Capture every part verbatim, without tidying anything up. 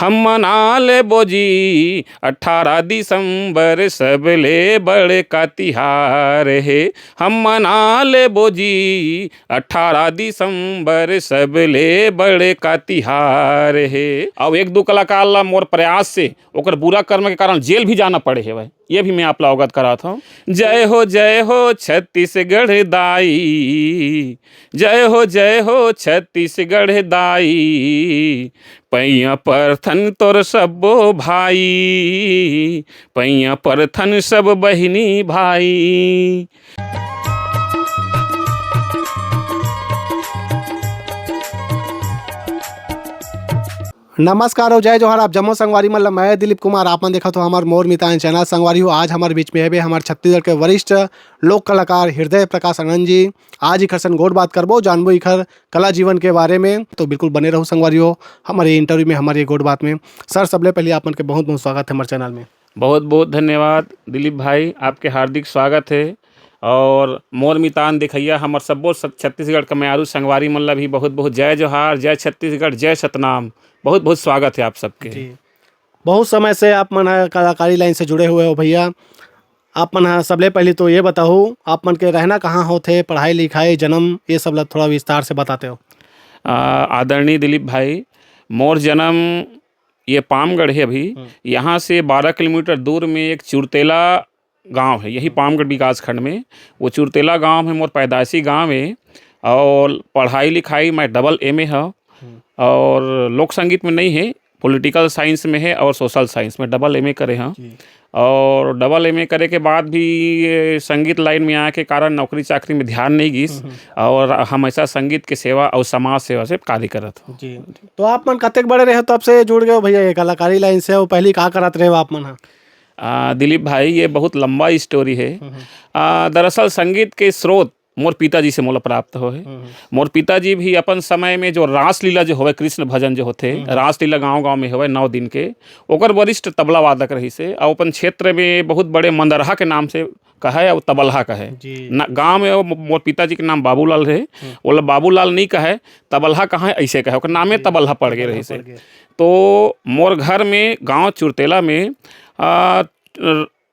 हम मना लेबो जी अठारह दिसंबर, सबले बड़का तिहार हे। हम मना लेबो जी अठारह दिसंबर, सबले बड़का तिहार हे। अउ एक दू कलाकार ला मोर प्रयास से ओकर बुरा कर्म के कारण जेल भी जाना पड़े हवय, ये भी मैं आप ला अवगत करात हौं। जय हो, जय हो छत्तीसगढ़ दाई, जय हो, जय हो छत्तीसगढ़ दाई, पैया परथन तोर सब्बो भाई, पैया परथन सब बहिनी भाई। नमस्कार अउ जय जोहार, आप जम्मो संगवारी मन ल मैं दिलीप कुमार, आप मन देखत हो हमर मोर मितान चैनल। संगवारी हो, आज हमर बीच में हवे हमर छत्तीसगढ़ के वरिष्ठ लोक कलाकार हृदय प्रकाश आनंद जी। आज इखर सन गोठ बात करबो, जानबो इखर कला जीवन के बारे में। तो बिल्कुल बने रहू संगवारी हो हमर ये इंटरव्यू में, हमर ये गोठ बात में। सर, सबले पहले आप मन के बहुत बहुत स्वागत है हमर चैनल में। बहुत बहुत धन्यवाद दिलीप भाई, आपके हार्दिक स्वागत है। और मोर मितान देखइया हमर सब्बो स-, छत्तीसगढ़ के मयारू संगवारी मन ला भी बहुत बहुत जय जोहार, जय छत्तीसगढ़, जय सतनाम। बहुत बहुत स्वागत है आप सबके। जी, बहुत समय से आप मन ह कलाकारी लाइन से जुड़े हुए हो भैया। आप मन ह सबले पहले तो ये बताओ, आप मन के रहना कहाँ होथे, पढ़ाई लिखाई, जन्म, ये सब ला थोड़ा विस्तार से बताते हो। आ, आदरणीय दिलीप भाई, मोर जन्म ये पामगढ़ है अभी। हम्म। यहाँ से बारह किलोमीटर दूर में एक चुरतेला गांव है, यही पामगढ़ विकास खंड में। वो चुरतेला गांव है मोर पैदाइशी गांव है। और पढ़ाई लिखाई मैं डबल एमए है। हम्म। और लोक संगीत में नहीं है, पॉलिटिकल साइंस में है और सोशल साइंस में डबल एमए करे हैं। जी। और डबल एमए करे के बाद भी ये संगीत लाइन में आए के कारण नौकरी चाकरी में ध्यान नहीं गिस। हम्म, हम्म। और हमेशा संगीत के सेवा और समाज सेवा से कार्य करत हूँ। जी। तो आप मन कतेक बड़े रहे हो तब से जुड़ गए हो भैया ये कलाकारी लाइन से? और पहली का करत रहे हो आप मन ह? आ, दिलीप भाई, ये बहुत लंबा स्टोरी है। हम्म, हम्म। आ, दरअसल संगीत के स्रोत मोर पिताजी से मोला प्राप्त होए। हम्म, हम्म। मोर पिताजी भी अपन समय में जो रासलीला जो होवे, कृष्ण भजन जो होथे, हम्म। रासलीला गांव-गांव में होवे नौ दिन के, ओकर वरिष्ठ तबला वादक रहिस हे, अउ अपन क्षेत्र में बहुत बड़े मंदरहा के नाम से कहे अउ तबलहा कहे। जी। न, गांव में वो मो-, मोर पिताजी के नाम बाबूलाल रहे, हम्म। ओला बाबूलाल नहीं कहे, तबलहा कहे, ऐसे कहे, ओकर नामे जी। तबलहा पड़ गे तबलहा रहिस हे। पड़ गे। तो मोर घर में गांव चुरतेला में, आ,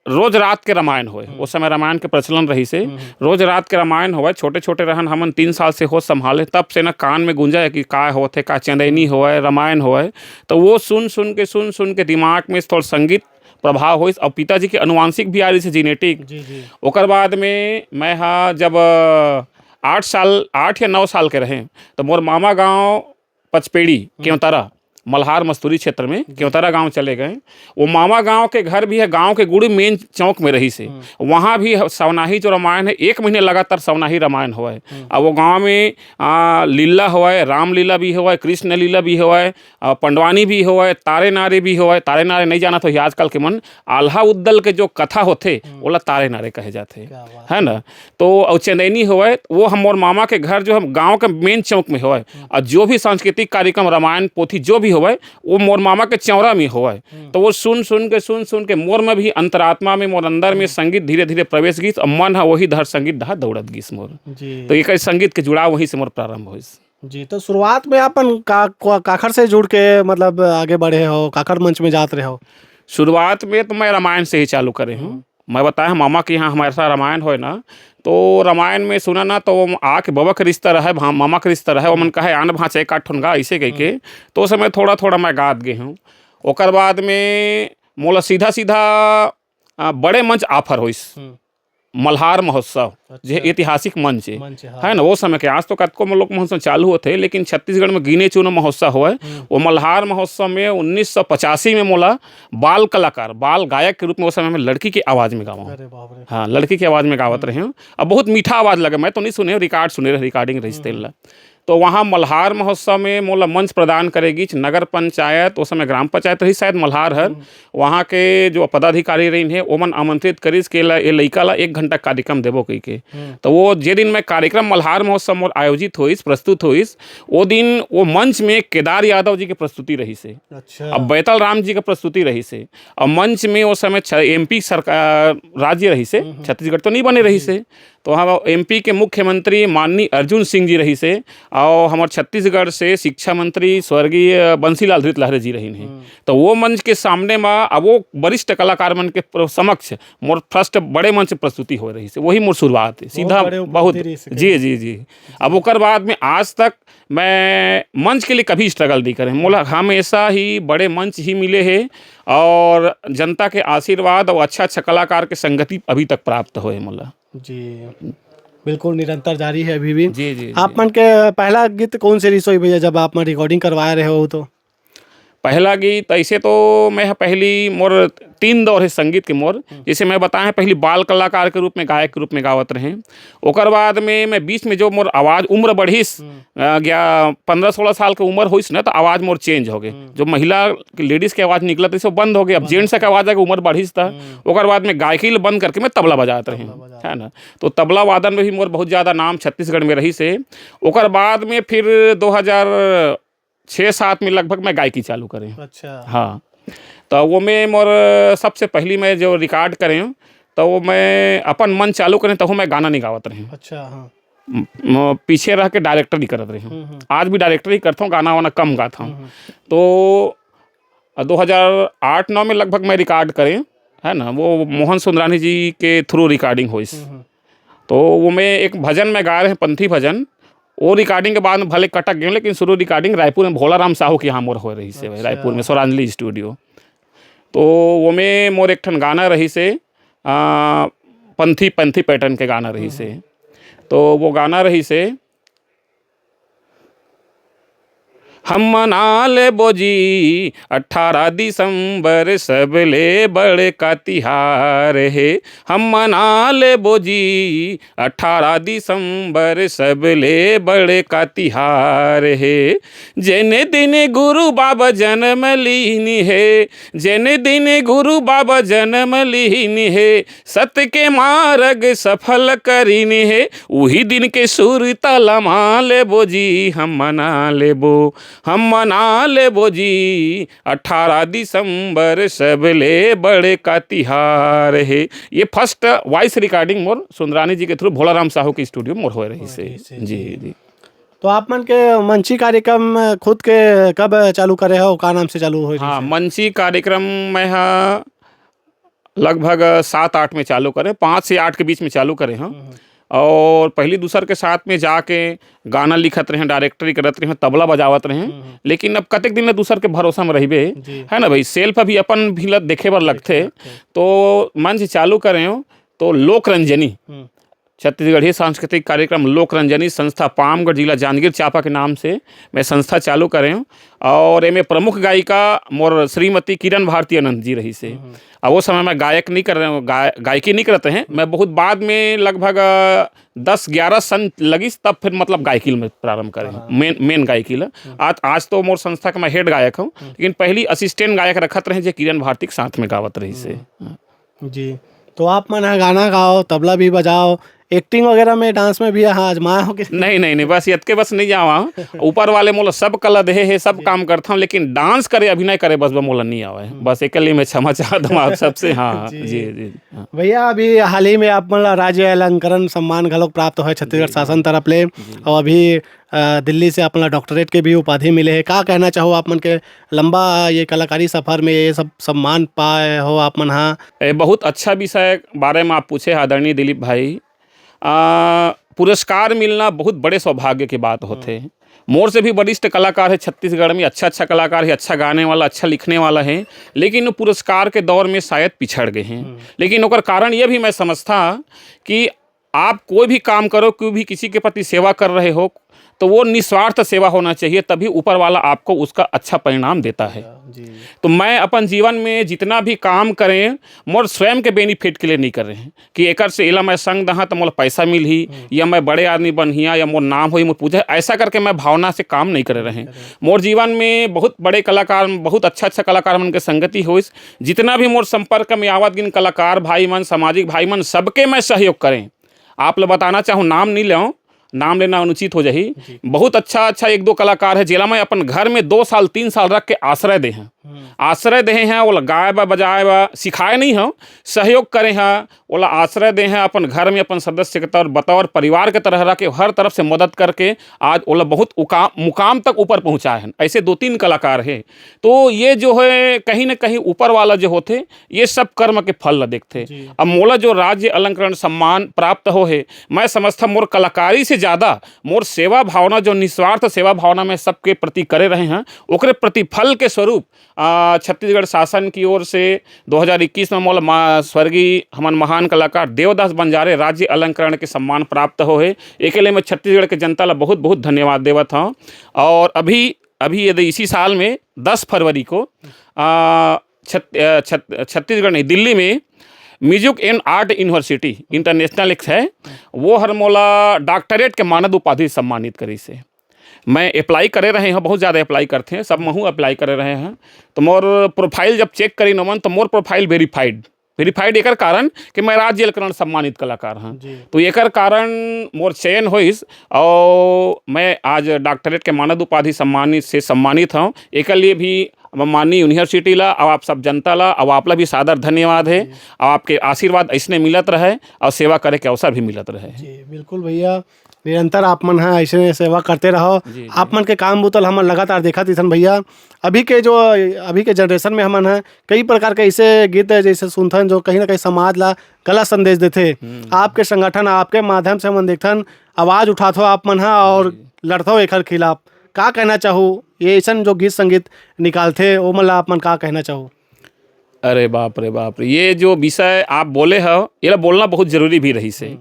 रोज रात के रामायण होय। हम्म। ओ समय रामायण के प्रचलन रहिस हे। हम्म, हम्म। रोज रात के रामायण होवय। छोटे-छोटे रहन हमन, तीन साल से होश संभाले, तब से न कान में गूंजा हे कि का होवत हे, का चंदैनी हम्म। होवय, रामायण होवय। त वो सुन-सुन के, सुन-सुन के दिमाग में थोड़ा संगीत प्रभाव होइस। अउ पिताजी के आनुवंशिक भी आ रहिस हे, जेनेटिक। जी, जी। ओकर बाद में मैं हा जब, अ, आठ साल, आठ या नौ साल के रहें, त मोर मामा गांव पचपेड़ी, हम्म। केवतरा, मल्हार मस्तूरी क्षेत्र में, जी। केवतरा गांव चले गए। वो मामा गांव के घर भी है, गांव के गुड़ी मेन चौक में रहिस हे। हम्म। वहाँ भी ह-, सवनाही जो रामायण है, एक महीने लगातार सवनाही रामायण होवय। हम्म। अब वो गांव में, आ, लीला होवय, रामलीला भी होवय, कृष्ण लीला भी होवय, आ, पंडवानी भी होवय, तारे नारे भी होवय। तारे नारे नहीं जानत होही आजकल के मन, आल्हा उद्दल के जो कथा होथे, हम्म। ओला तारे नारे कहे जाथे, क्या बात है ना? तो अउ चंदैनी होवय, वो हम मोर मामा के घर जो हम गांव के मेन चौक में होवय, हम्म। और जो भी सांस्कृतिक कार्यक्रम, रामायण पोथी जो भी होवय, वो मोर मामा के चौरा में होवय। हम्म। तो वो सुन सुन के, सुन सुन के मोर में भी अंतरात्मा में, मोर अंदर में हम्म। संगीत धीरे धीरे प्रवेश गिस, और मन ह वही धर संगीत डहा दौड़त गिस मोर। जी। तो एक संगीत के जुड़ाव वहीं से मोर प्रारंभ होइस। जी, तो शुरुआत में अपन का, का, काखर से जुड़ के मतलब आगे बढ़े हो, काखर मंच में जात रहे हो? शुरुआत में तो मैं रामायण से ही चालू करे हूँ। हम्म। मैं बताया, मामा के यहाँ हमारे साथ रामायण होय ना, तो रामायण में सुना ना, तो वो आके बबा के रिश्ता रहे, भा-, मामा के रिश्ता रहे, वो मन कहे, "आन भांचे एक आध ठन गा", ऐसे कह के। हम्म। तो उस समय थोड़ा थोड़ा मैं गात गए हूँ। ओकर बाद में मोला सीधा सीधा, आ, बड़े मंच ऑफर होइस। हम्म। मल्हार महोत्सव, अच्छा। जे ऐतिहासिक मंच हे, मंच, हाँ। है ना, वो समय के, आज तो कतको लोक महोत्सव चालू होथे, लेकिन छत्तीसगढ़ में गिने चुने महोत्सव होय। हम्म। वो मल्हार महोत्सव में उन्नीस सौ पचासी में मोला बाल कलाकार, बाल गायक के रूप में वो समय में लड़की के आवाज में गावा। अरे बाप रे। हाँ, लड़की के आवाज में गावत हम्म। रहे हूँ। अब बहुत मीठा आवाज लगे, मैं तो नहीं सुने, रिकॉर्ड सुने रहे, रिकॉर्डिंग रहिस हम्म। तेल ला। तो वहाँ मल्हार महोत्सव में मोला मंच प्रदान करे गिस नगर पंचायत, उस समय ग्राम पंचायत रहिस शायद मल्हार हर। हम्म। वहाँ के जो पदाधिकारी रहिन हे, ओमन आमंत्रित करिस के ला, ये लइका ला एक घंटा कार्यक्रम देबो कहिके। हम्म। तो वो जे दिन मैं कार्यक्रम मल्हार महोत्सव मोर आयोजित होइस, प्रस्तुत होइस, वो दिन वो मंच में केदार यादव जी के प्रस्तुति रहिस हे। अच्छा। अब बैतल राम जी के प्रस्तुति रहिस हे। अब मंच में वो समय छ-, एमपी सरकार, राज्य रहिस हे, हम्म, हम्म। छत्तीसगढ़ तो नहीं बने रहिस जी। हे। तो हम एमपी के मुख्यमंत्री माननीय अर्जुन सिंह जी रहिस हे, और हमर छत्तीसगढ़ से शिक्षा मंत्री स्वर्गीय बंसीलाल धृत लहरे जी रहिन हे। हम्म। तो वो मंच के सामने में अब वो वरिष्ठ कलाकार मन के प्र-, समक्ष मोर फर्स्ट बड़े मंच प्रस्तुति हो रहिस हे, वही मोर शुरुआत है सीधा। बहुत बड़े उपलब्धि बहुत रहिस हे। जी, जी, जी। अब ओकर बाद में आज तक मैं मंच के लिए कभी स्ट्रगल नहीं करे, मोला हमेशा ही बड़े मंच ही मिले हे और जनता के आशीर्वाद और अच्छा अच्छा कलाकार के संगति अभी तक प्राप्त होए मोला। जी, बिल्कुल निरंतर जारी है अभी भी। जी, जी, आप जी। मन के पहला गीत कौन से रिसोई भैया, जब आप मन रिकॉर्डिंग करवाए रहे हो तो? पहला गीत ऐसे तो मैं ह पहली मोर तीन दौर है संगीत के मोर। हम्म। जैसे मैं बताए, पहली बाल कलाकार के रूप में, गायक के रूप में गावत रहे। ओकर बाद में मैं बीच में जो मोर आवाज़ उम्र बढ़िस, हम्म। अ, ग्या-, पन्द्रह सोलह साल के उम्र होइस ना, तो आवाज़ मोर चेंज हो गए। हम्म। जो महिला के, लेडीज़ के आवाज़ निकलत रहिस, वो बंद हो गए। अब बंद जेंट्स हो के गए। आवाज़ आके उम्र बढ़िस था। हम्म। ओकर बाद में गायकी ल बंद करके मैं तबला बजात रहे, तबला बजात। है ना? तो तबला वादन में भी मोर बहुत ज़्यादा नाम छत्तीसगढ़ में रहिस हे। ओकर बाद में फिर दो हज़ार छः सात में लगभग मैं गायकी चालू करें। अच्छा। हाँ, तो वो में मोर सबसे पहली मैं जो रिकॉर्ड करें, तो वो मैं अपन मन चालू करें, तब मैं गाना नहीं गावत रहे। अच्छा, हाँ। म-, म-, पीछे रह के डायरेक्टर ही करत रहे। हम्म, हम्म। आज भी डायरेक्टर ही करता हूँ, गाना वाना कम गाता हूँ। हम्म, हम्म। तो दो हज़ार आठ नौ में लगभग मैं रिकॉर्ड करें, है ना, वो मोहन सुंदरानी जी के थ्रू रिकॉर्डिंग होइस। हम्म, हम्म। तो वो में एक भजन मैं गाए रहे, पंथी भजन, वो रिकॉर्डिंग के बाद में भले कटक गए, लेकिन शुरू रिकॉर्डिंग रायपुर में भोला राम साहू के यहाँ मोर हो रहिस हे, अच्छा। रायपुर में स्वरांजलि स्टूडियो। तो वो में मोर एक ठन गाना रहिस हे, आ, पंथी, पंथी पैटर्न के गाना रहिस हे। हम्म। तो वो गाना रहिस हे, हम मना लेबो जी अठारह दिसंबर, सबले बड़का तिहार हे। हम मना लेबो जी अठारह दिसंबर, सबले बड़का तिहार हे। जेने दिन गुरु बाबा जन्म लीन हे, जेने दिन गुरु बाबा जन्म लीन हे, सत्य के मार्ग सफल करीन हे, उही दिन के सुरता ल मा लेबो जी, हम मना लेबो, हम मना लेबो जी, अठारह दिसंबर सबले बड़का तिहार हे। ये फर्स्ट वॉइस रिकॉर्डिंग मोर सुंदरानी जी के थ्रू भोला राम साहू के स्टूडियो मोर होए रहिस हे। होए रहिस हे, जी, जी। जी। तो आप मन के मंची कार्यक्रम खुद के कब चालू करे हो, का नाम से चालू होए रहिस हे? हाँ, मंची कार्यक्रम मैं हा लगभग सात आठ में चालू करे, पाँच से आठ के बीच में चालू करे हँव। हम्म, हम्म। और पहली दूसर के साथ में जाके गाना लिखत रहे, डायरेक्टरी करत रहे, तबला बजावत रहे। हम्म, हम्म। लेकिन अब कतेक दिन ले दूसर के भरोसा में रहिबे, जी। है ना भाई, सेल्फ अभी अपन भी ल देखे बर लगथे। लगथे। तो मंच चालू करे हँव, तो लोक रंजनी, हम्म। छत्तीसगढ़ी सांस्कृतिक कार्यक्रम लोक रंजनी संस्था पामगढ़, जिला जांजगीर चांपा के नाम से मैं संस्था चालू करे हँव। और एमे प्रमुख गायिका मोर श्रीमती किरण भारती अनंत जी रहिस हे। हम्म। अब वो समय मैं गायक नहीं कर रहे हँव, गाय-, गायकी नहीं करत रहे हँव। मैं बहुत बाद में लगभग, अ, दस ग्यारह सन लगिस, तब फिर मतलब गायकी में प्रारंभ करे हँव, हाँ। मेन, मेन गायकी ला। हम्म। आज, आज तो मोर संस्था के मैं हेड गायक हँव, हम्म। लेकिन पहली असिस्टेंट गायक रखत रहे, जे किरण भारती के साथ में गावत रहिस हे। हम्म। जी। तो आप मन ह गाना गाओ, तबला भी बजाओ, एक्टिंग वगैरह में, डांस में भी यहाँ आजमाए हो कि? नहीं, नहीं, नहीं, बस यतके बस नहीं जावा हँव। ऊपर वाले मोला सब कला देहे हे, सब जी। काम करत हँव, लेकिन डांस करे, अभिनय करे बस ब मोला नहीं आवे। हम्म। बस एकर लिए मैं क्षमा चाहत हँव आप सबसे। हाँ, जी। जी, जी, हाँ। भैया, अभी हाल ही में आप मन ला राज्य अलंकरण सम्मान घलोक प्राप्त होए छत्तीसगढ़ जी, जी। शासन तरफ ले, जी। और अभी अ, दिल्ली से आप मन ला डॉक्टरेट के भी उपाधि मिले हे। का कहना चाहो आप मन के लंबा ये कलाकारी सफर में ये सब सम्मान पाए हो आप मन हा? ए, बहुत अच्छा विषय बारे में आप पूछे आदरणीय दिलीप भाई। अ, पुरस्कार मिलना बहुत बड़े सौभाग्य के बात होथे। हम्म। मोर से भी वरिष्ठ कलाकार हे छत्तीसगढ़ में, अच्छा-अच्छा कलाकार हे, अच्छा गाने वाला, अच्छा लिखने वाला हे, लेकिन वो पुरस्कार के दौर में शायद पिछड़ गए हे। हम्म। लेकिन ओकर कारण ये भी मैं समझथँव कि आप कोई भी काम करो, कोई भी किसी के प्रति सेवा कर रहे हो, तो वो निस्वार्थ सेवा होना चाहिए, तभी ऊपर वाला आपको उसका अच्छा परिणाम देता है। जी। तो मैं अपन जीवन में जितना भी काम करें, मोर स्वयं के बेनिफिट के लिए नहीं कर रहे हैं कि एकर से एला मैं संग दहा तो मोला पैसा मिलही, हम्म। या मैं बड़े आदमी बनहिया, या मोर नाम होही, मोर पूजा, ऐसा करके मैं भावना से काम नहीं करे रहे। करे। मोर जीवन में बहुत बड़े कलाकार, बहुत अच्छा-अच्छा कलाकार मन के संगति होइस। जितना भी मोर संपर्क में आवत गिन कलाकार भाई मन, सामाजिक भाई मन, सबके मैं सहयोग करें। आप ल बताना चाहूँ, नाम नहीं लेव, नाम लेना अनुचित हो जाही। जी। बहुत अच्छा, अच्छा एक दो कलाकार हे, जेला मैं अपन घर में दो साल, तीन साल रख के आश्रय दे हँव। हम्म। आश्रय दे हँव, ओला गाय बा, बजाए बा, सिखाए नहीं हँव, सहयोग करे हँव, ओला आश्रय दे हँव, अपन घर में अपन सदस्य के तौर, बतौर परिवार के तरह रख के हर तरफ से मदद करके आज ओला बहुत उका-, मुकाम तक ऊपर पहुँचाए हन। ऐसे दो तीन कलाकार हे। तो ये जो है, कहीं ना कहीं ऊपर वाला जो होथे, ये सब कर्म के फल ल देखथे। जी। अब मोला जो राज्य अलंकरण सम्मान प्राप्त हो हे, मैं समझथँव मोर कलाकारी से ज़्यादा मोर सेवा भावना, जो निस्वार्थ सेवा भावना मैं सबके प्रति करे रहे हँव, ओकरे प्रतिफल के स्वरूप, आ, छत्तीसगढ़ शासन की ओर से दो हज़ार इक्कीस में मोला मा-, स्वर्गीय हमन महान कलाकार देवदास बंजारे राज्य अलंकरण के सम्मान प्राप्त हो हे। एके लिए मैं छत्तीसगढ़ के जनता ला बहुत बहुत धन्यवाद देवत हँव। और अभी, अभी यदि इसी साल में दस फरवरी को, आ, छत-, अ, छत-, छत्तीसगढ़ नहीं, दिल्ली में Music and Art University International एक है, वो हर मोला डॉक्टरेट के मानद उपाधि सम्मानित करिस हे। मैं अप्लाई करे रहे हँव, बहुत ज़्यादा अप्लाई करथे, सब महूँ अप्लाई करे रहे हँव। तो मोर प्रोफाइल जब चेक करिन ओमन, तो मोर प्रोफाइल वेरीफाइड, वेरीफाइड एकर कारण कि मैं राज्य अलंकरण सम्मानित कलाकार हँव। जी। तो एकर कारण मोर चयन होइस और मैं आज डॉक्टरेट के मानद उपाधि सम्मानित से सम्मानित हँव। एकर लिए भी माननीय यूनिवर्सिटी ला, अब आप सब जनता ला, अब आप ला भी सादर धन्यवाद हे। जी। अब आपके आशीर्वाद ऐसने मिलत रहे और सेवा करे के अवसर भी मिलत रहे। जी, बिल्कुल भैया, निरंतर आप मन ह ऐसे सेवा करते रहो। जी, जी। आप मन के काम बुता ल हमन लगातार देखत रहिथन भैया। अभी के जो, अभी के जनरेशन में हमन ह कई प्रकार के ऐसे गीत है, जैसे सुनथन, जो कहीं ना कहीं समाज ला गलत संदेश देथे। हम्म। आपके संगठन, आपके माध्यम से हमन देखथन, आवाज उठाथो आप मन ह और जी। लड़थो एकर खिलाफ। का कहना चाहू, ये ऐसन जो गीत संगीत निकालथे, ओमन ला आप मन का कहना चाहू? अरे बाप रे बाप रे, ये जो विषय आप बोले हो, ये ला बोलना बहुत जरूरी भी रहिस हे। हम्म।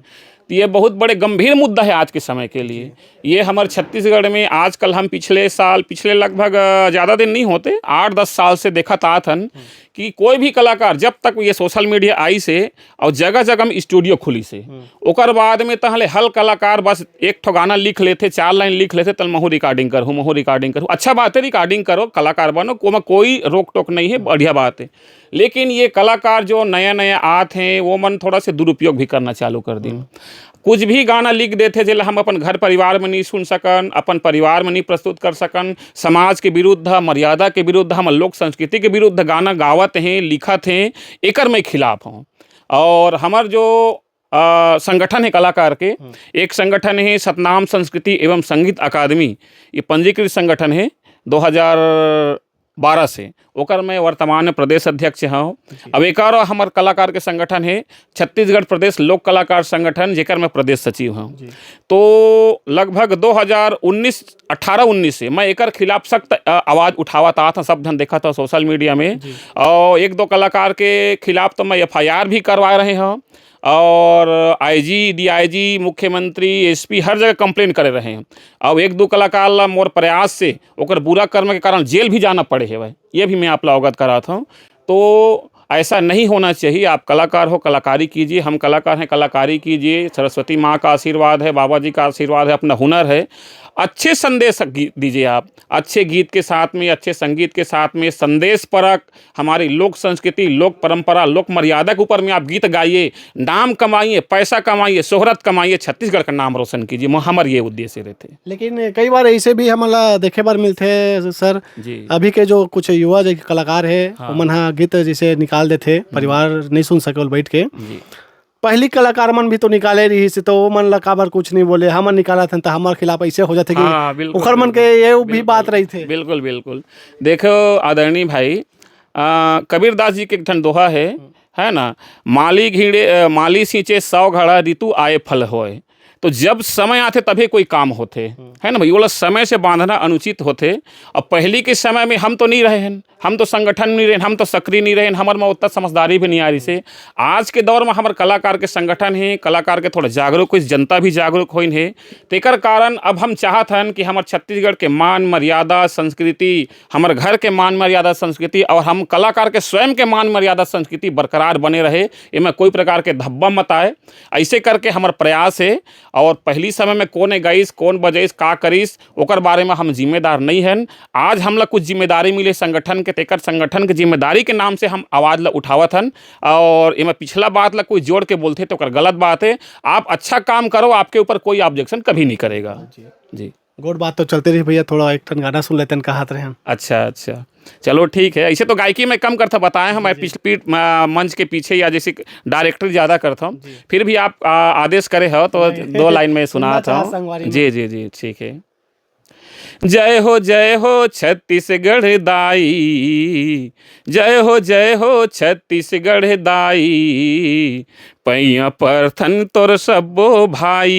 तो ये बहुत बड़े गंभीर मुद्दा है आज के समय के लिए। जी। ये हमर छत्तीसगढ़ में आजकल, हम पिछले साल, पिछले लगभग, अ, ज़्यादा दिन नहीं होते, आठ दस साल से देखत आत हन हम्म। कि कोई भी कलाकार, जब तक ये सोशल मीडिया आइस हे और जगह जगह में स्टूडियो खुलिस हे, हम्म। ओकर बाद में तहले हर कलाकार बस एक ठो गाना लिख लेथे, चार लाइन लिख लेथे, "तल महू रिकॉर्डिंग करहूँ, महू रिकॉर्डिंग करहूँ।" अच्छा बात है, रिकॉर्डिंग करो, कलाकार बनो, ओमा कोई रोक टोक नहीं है, बढ़िया बात है। लेकिन ये कलाकार जो नया नया आत हैं, वो मन थोड़ा से दुरुपयोग भी करना चालू कर दिन। हम्म। कुछ भी गाना लिख देथे, जेला हम अपन घर परिवार में नहीं सुन सकन, अपन परिवार में नहीं प्रस्तुत कर सकन, समाज के विरुद्ध, मर्यादा के विरुद्ध, हमर लोक संस्कृति के विरुद्ध गाना गावत हैं, लिखत हैं, एकर मैं खिलाफ हूँ। और हमर जो, अ, संगठन है कलाकार के, हम्म। एक संगठन है सतनाम संस्कृति एवं संगीत अकादमी, ये पंजीकृत संगठन है, दो हज़ार बारह से, ओकर मैं वर्तमान में प्रदेश अध्यक्ष हूँ। जी। अब एक और हमर कलाकार के संगठन है, छत्तीसगढ़ प्रदेश लोक कलाकार संगठन, जेकर मैं प्रदेश सचिव हूँ। जी। तो लगभग दो हज़ार उन्नीस, अठारह उन्नीस से मैं एकर खिलाफ सख्त, अ, आवाज उठावत आत हूँ, सब झन देखत हूँ सोशल मीडिया में। जी। और एक दो कलाकार के खिलाफ तो मैं एफ आई आर भी करवा रहे हूँ। और आई जी, डी आई जी, मुख्यमंत्री, एस पी, हर जगह कंप्लेन करे रहे हैं। अब एक दो कलाकार ला मोर प्रयास से ओकर बुरा कर्म के कारण जेल भी जाना पड़े हेवय, ये भी मैं आप ला अवगत करात हूँ। तो ऐसा नहीं होना चाहिए। आप कलाकार हो, कलाकारी कीजिए, हम कलाकार हैं, कलाकारी कीजिए। सरस्वती माँ का आशीर्वाद है, बाबा जी का आशीर्वाद है, अपना हुनर है, अच्छे संदेश गी-, दीजिए आप। अच्छे गीत के साथ में, अच्छे संगीत के साथ में, संदेश परक, हमारी लोक संस्कृति, लोक परंपरा, लोक मर्यादा के ऊपर में आप गीत गाइए, नाम कमाइए, पैसा कमाइए, शोहरत कमाइए, छत्तीसगढ़ का नाम रोशन कीजिए। म-, हमर ये उद्देश्य रहते। लेकिन कई बार ऐसे भी हमन ला देखे बर मिलथे सर, जी। अभी के जो कुछ युवा जो कलाकार है, हाँ। ओमन हा गीत जैसे निकाल देथे, हम्म। परिवार नहीं सुन सके ओला बैठ के। जी। पहली कलाकार मन भी तो निकाले रहिस, तो ओमन ला काबर कुछ नहीं बोले, हमन निकालत हन त हमर खिलाफ ऐसे हो जाथे कि हाँ, बिल्कुल, ओखर मन के बिल्कुल, ये भी बिल्कुल, बात रहिथे। बिल्कुल, बिल्कुल। देखो आदरणीय भाई, अ, कबीरदास जी के एक ठन दोहा है, हम्म। है ना, "माली घीड़े, अ, माली सींचे सौ घड़ा, ऋतु आए फल होए।" तो जब समय आथे तभे कोई काम होथे, हम्म। है ना भाई, ओला समय से बांधना अनुचित होथे। अब पहली के समय में हम तो नहीं रहे हन, हम तो संगठन में नहीं रहेन, हम तो सक्रिय नहीं रहेन, हमर में उतना समझदारी भी नहीं आ रही से। आज के दौर में हमर कलाकार के संगठन हे, कलाकार के थोड़ा जागरूक होइस, जनता भी जागरूक होइन हे। तेकर कारण अब हम चाहत हन कि हमर छत्तीसगढ़ के मान मर्यादा संस्कृति, हमर घर के मान मर्यादा संस्कृति और हम कलाकार के स्वयं के मान मर्यादा संस्कृति बरकरार बने रहे, एमा कोई प्रकार के धब्बा मत आए। ऐसे करके हमर प्रयास हे। और पहली समय में कोन गाइस, कोन बजाइस, का करिस, ओकर बारे में हम जिम्मेदार नहीं हन। आज हमला कुछ जिम्मेदारी मिले संगठन के, तेकर संगठन के जिम्मेदारी के नाम से हम आवाज ला उठावत हन। और एमा पिछला बात ला कोई जोड़ के बोलथे तो ओकर गलत बात है। आप अच्छा काम करो, आपके ऊपर कोई ऑब्जेक्शन कभी नहीं करेगा। जी। जी। गोठ बात तो चलते रही भैया, थोड़ा एक ठन गाना सुन लेते हैं, कहात रहे हम। अच्छा, अच्छा, चलो ठीक है। ऐसे तो गायकी मैं कम करता, बताए हम, मैं जी। पीठ, पीठ, म-, मंच के पीछे या जैसे डायरेक्टर ज़्यादा करता हूँ, जी। फिर भी आप, आ, आदेश करे हो तो नहीं। दो लाइन में सुनना सुनाता चाह हूँ। संगवारी जी, में। जी, जी, ठीक है। जय हो, जय हो छत्तीसगढ़ दाई, जय हो, जय हो छत्तीसगढ़ दाई, पैया परथन तोर सब्बो भाई,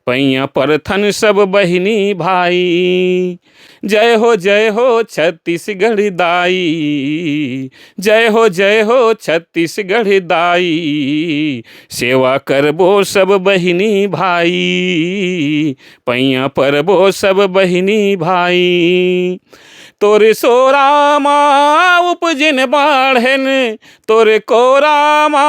पैया परथन सब बहिनी भाई। जय हो, जय हो छत्तीसगढ़ दाई, जय हो, जय हो छत्तीसगढ़ दाई, सेवा करबो सब बहिनी भाई, पैया परबो सब बहिनी भाई। तोरे सोरा मा उपजेन बाढ़ेन, तोरे कोरा मा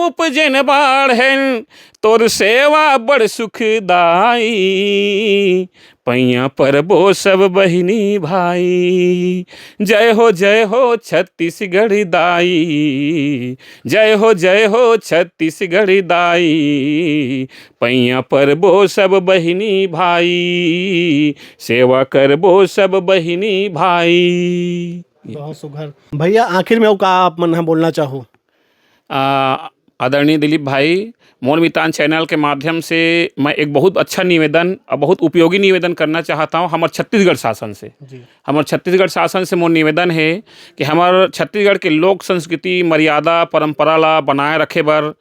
उपजेन बाढ़ेन, तोर सेवा बड़ सुखदाई, पैया परबो सब बहिनी भाई। जय हो, जय हो छत्तीसगढ़ दाई, जय हो, जय हो छत्तीसगढ़ दाई, पैया परबो सब बहिनी भाई, सेवा करबो सब बहिनी भाई। बहुत सुघर। भैया, आखिर में वो का आप मन ह बोलना चाहो? आ, आदरणीय दिलीप भाई, मोर मितान चैनल के माध्यम से मैं एक बहुत अच्छा निवेदन और बहुत उपयोगी निवेदन करना चाहता हूँ हमर छत्तीसगढ़ शासन से। जी। हमर छत्तीसगढ़ शासन से मोर निवेदन है कि हमर छत्तीसगढ़ के लोक संस्कृति, मर्यादा, परंपरा ला बनाए रखे बर,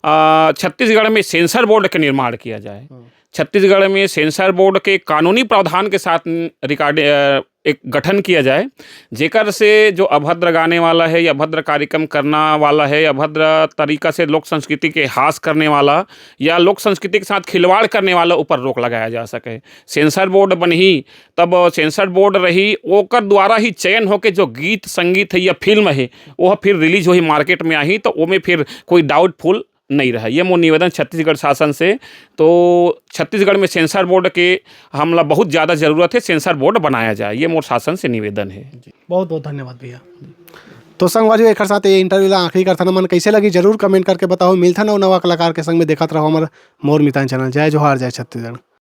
आ, छत्तीसगढ़ में सेंसर बोर्ड के निर्माण किया जाए। हम्म। छत्तीसगढ़ में सेंसर बोर्ड के कानूनी प्रावधान के साथ रिकॉर्ड, अ, एक गठन किया जाए, जेकर से जो अभद्र गाने वाला है या अभद्र कार्यक्रम करना वाला है, अभद्र तरीका से लोक संस्कृति के हास करने वाला या लोक संस्कृति के साथ खिलवाड़ करने वाला ऊपर रोक लगाया जा सके। सेंसर बोर्ड बनही, तब सेंसर बोर्ड रही, ओकर द्वारा ही चयन होके जो गीत संगीत है या फिल्म है, वो फिर रिलीज होही, मार्केट में आही, तो ओमे फिर कोई डाउटफुल नहीं रहे। ये मोर निवेदन छत्तीसगढ़ शासन से। तो छत्तीसगढ़ में सेंसर बोर्ड के हमला बहुत ज़्यादा ज़रूरत है, सेंसर बोर्ड बनाया जाए, ये मोर शासन से निवेदन है। जी, बहुत बहुत धन्यवाद भैया। तो संगवारी, एक साथ ये इंटरव्यू ला आखिरी करथन। मन कैसे लगी, जरूर कमेंट करके बताओ। मिलथन अउ नवा कलाकार के संग में, देखत रहो हमर मोर मितान चैनल। जय जोहार, जय छत्तीसगढ़।